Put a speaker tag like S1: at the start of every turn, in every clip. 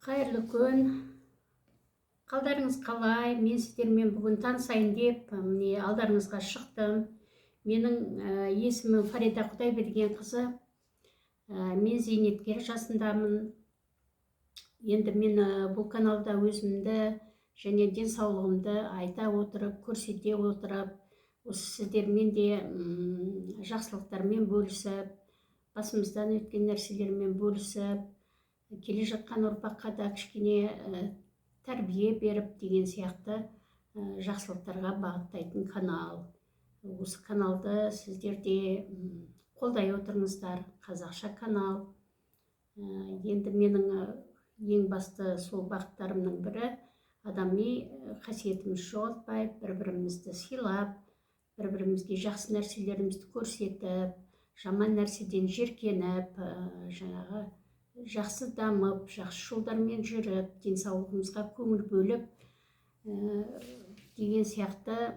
S1: Қайырлы күн! Қалдарыңыз қалай? Мен сіздермен бүгін танысайын деп, міне, алдарыңызға шықтым. Менің есімім Фарида Құдайбергенқызы. Мен зейнеткер жасындамын. Енді мен бұл каналда өзімді және денсаулығымды айта отырып, көрсете отырып, осы сіздермен де жақсылықтармен бөлісіп, басымыздан өткен нәрселермен бөлісіп, келе жатқан ұрпаққа да кішкене тәрбие беріп деген сияқты, жақсылықтарға бағыттайтын канал. Осы каналды сіздер де қолдай отырыңыздар. Қазақша канал. Енді менің ең басты сол бағыттарымның бірі адами қасиетімізді жоғалтпай, бір бірімізді сыйлап, бір бірімізге жақсы нәрселерімізді көрсетіп, жаман нәрседен жеркеніп, жаңағы жақсы дамып, жақсы жолдармен жүріп, денсаулығымызға көңіл бөліп деген сияқты,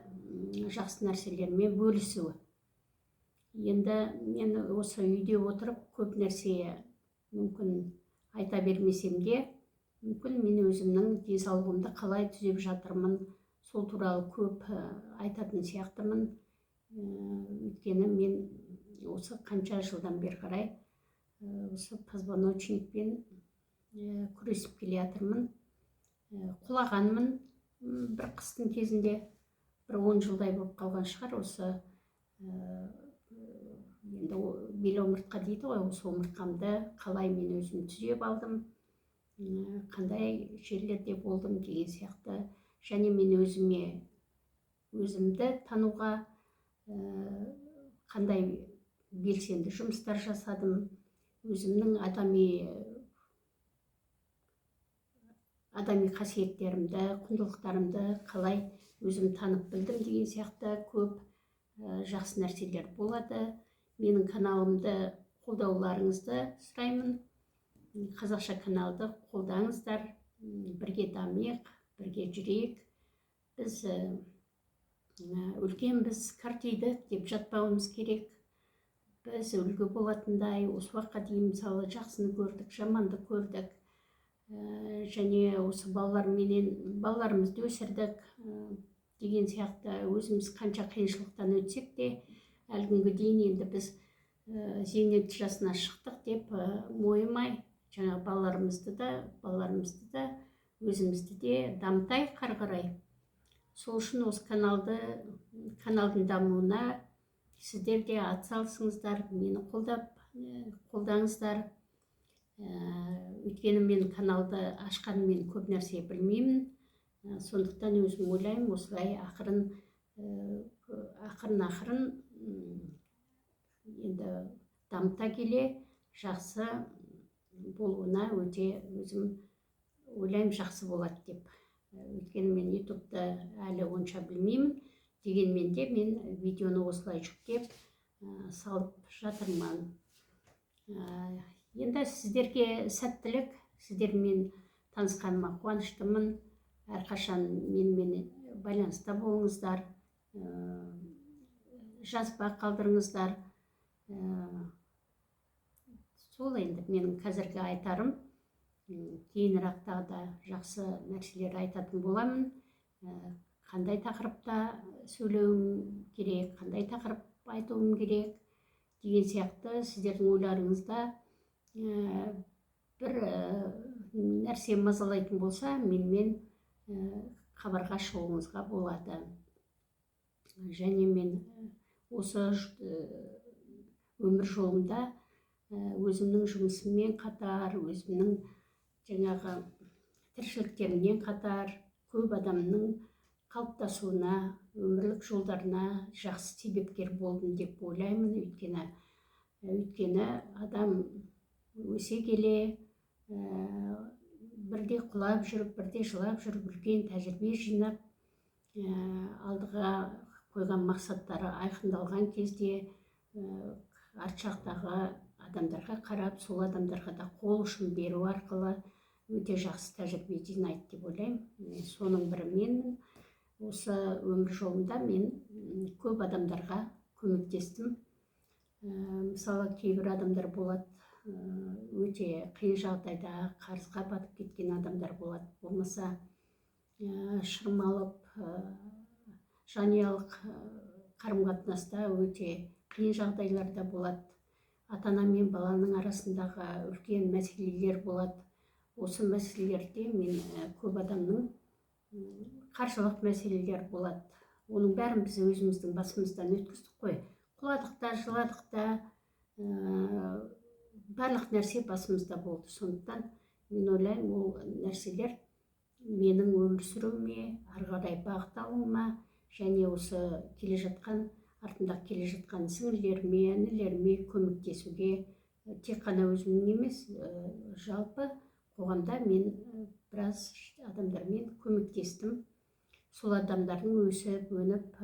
S1: жақсы нәрселермен бөлісу. Енді мен осы үйде отырып көп нәрсе мүмкін айта бермесем де мүмкін, мен өзімнің денсаулығымды қалай түзеп жатырмын, сол туралы көп айтатын сияқтымын. Өйткені мен осы қанша жылдан бері қарай осы позвоночникпен күресіп келе жатырмын. Құлағанмын бір қыстың кезінде, бір 10 жылдай болып қалған шығар. Осы енді бел омыртқа дейді ғой, осы омыртқамды қалай мен өзім түзеп алдым, қандай жерлерде болдым деген сияқты және мен өзіме өзімді тануға қандай белсенді жұмыстар жасадым, өзімнің адами қасиеттерімді, құндылықтарымды қалай өзім танып білдім деген сияқты көп жақсы нәрселер болады. Менің каналымды қолдауларыңызды сұраймын. Қазақша каналды қолдаңыздар. Бірге дамиық, бірге жүрейік. Біз үлкенбіз, қартайдық деп жатпауымыз керек. Біз үлгі болатындай осы уақытқа дейін, мысалы, жақсыны көрдік, жаманды көрдік, және осы балаларменен балаларымызды өсірдік деген сияқты. Өзіміз қанша қиыншылықтан өтсек те, әлі күнге дейін енді біз зейнет жасына шықтық деп мойымай, жаңағы балаларымызды да, өзімізді де дамытайық ары қарай. Сол үшін осы каналдың дамуына сіздер де атсалысыңыздар, мені қолдап, қолдаңыздар. Өйткені мен каналды ашқанымен көп нәрсе білмеймін. Сондықтан өзім ойлаймын, осылай ақырын ақырын ақырын енді дамыта келе жақсы болуына өте өзім ойлаймын, жақсы болады деп. Өйткені мен Ютубты әлі онша білмеймін, дегенмен де мен видеоны осылай жүктеп, салып жатырмын. Енді сіздерге сәттілік! Сіздермен танысқаныма қуаныштымын. Әрқашан менімен байланыста болыңыздар, жазба қалдырыңыздар. Сол енді менің қазіргі айтарым. Кейінірек тағы да жақсы нәрселер айтатын боламын. Қандай тақырыпта сөйлеуім керек, қандай тақырып айтуым керек деген сияқты, сіздердің ойларыңызда бір нәрсе мазалайтын болса, менімен хабарға шығуыңызға болады. Және мен осы өмір жолымда өзімнің жұмысыммен қатар, өзімнің жаңағы тіршіліктеріммен қатар көп адамның қалыптасуына, өмірлік жолдарына жақсы себепкер болдым деп ойлаймын. Өйткені адам өсе келе бірде құлап жүріп, бірде жылап жүріп, үлкен тәжірибе жинап, алдыға қойған мақсаттары айқындалған кезде, арт жақтағы адамдарға қарап, сол адамдарға да қол ұшын беру арқылы өте жақсы тәжірибе жинайды деп ойлаймын. Соның бірі менмін. Осы өмір жолымда мен көп адамдарға көмектестім. Мысалы, кейбір адамдар болады. Өте қиын жағдайда, қарызға батып кеткен адамдар болады, болмаса шырмалып, жанұялық қарым қатынаста өте қиын жағдайларда болады. Ата ана мен баланың арасындағы үлкен мәселелер болады. Осы мәселелерде мен көп адамның қаржылық мәселелер болады. Оның бәрін біз өзіміздің басымыздан өткіздік қой. Құладық та, жыладық та, барлық нәрсе басымызда болды. Сондықтан мен ойлаймын, ол нәрселер менің өмір сүруіме, ары қарай бағыт алуыма және осы келе жатқан, артымда келе жатқан сіңілдеріме, інілеріме көмектесуге, тек қана өзімнің емес, жалпы қоғамда мен біраз адамдармен көмектестім. Сол адамдардың өсіп өніп,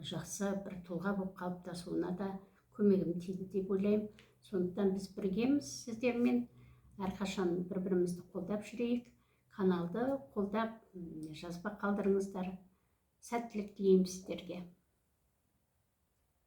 S1: жақсы бір тұлға болып қалыптасуына да көмегім тиді деп ойлаймын. Сондықтан біз біргеміз сіздермен, әрқашан бір бірімізді қолдап жүрейік. Каналды қолдап, жазба қалдырыңыздар. Сәттілік тілеймін сіздерге.